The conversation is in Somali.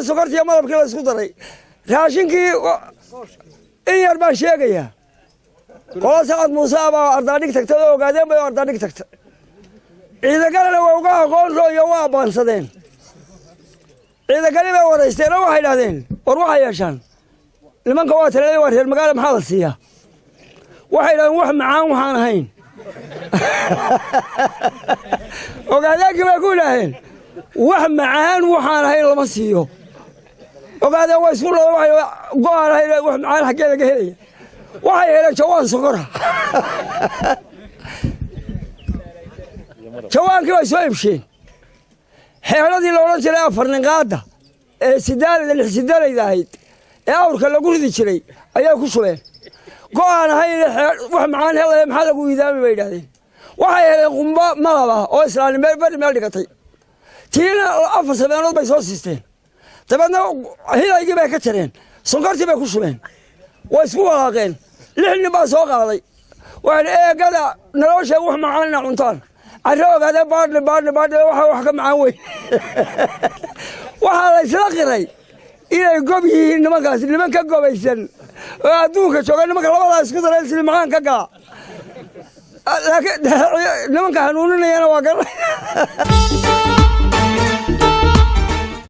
Sokortiiyo malabkii la isku daray, raashinkii in yar baan sheegayaa. Qola Sacad Muuse baa ardaadhig tagtay oo Ogaadeen bay ardaadhig tagtay. Ciidagalena waa uga aqoon rooyo, waa abbaansadeen. Ciidagali bay waraysteen oo waxay idhahdeen: "War, waxay yeeshaan nimanka waa talada, waa reer magaala, maxaa la siiyaa?" Waxay idhahdeen: "Wax macaan waxaan ahayn." Ogaadeenkii bay ku idhaaheen: "Wax macaan waxaan ahayn lama siiyo." Ogaadeen waa isku loo go-aan ahayn, wax macaan xaggee laga helaya? Waxay heleen jawaan sokora. Jawaankii bay soo ibsheen. Xeeradii la odhan jiray afar ninqaadda ee sidaalida lix sidalayda ahayd ee awrka lagu ridi jiray ayay ku shubeen. Go-aan ahayn wax macaan helaya, maxaa lagu iidaami, bay idhahdeen. Waxay heleen qumbo malab ah oo islaani beri meel dhigatay. Tiina afar sabeenood bay soo siisteen. Dabeedna hilaygii bay ka jareen, sonkortii bay ku shubeen, way isku walaaqeen. Lix nin baa soo qaaday. Waxay eegada naloo sheeg wax macaan ina cuntaan. Carro Ogaadeen baadhi baadhi baadhi, waxa wax ka macaan wey. Waxaa la isla qiray inay gob yihiin nimankaasi, niman ka gobaysan oo adduunka jooga nimanka labadaa isku daray sili macaan ka gala. Laakiin nimanka hanuuninayana waa garan.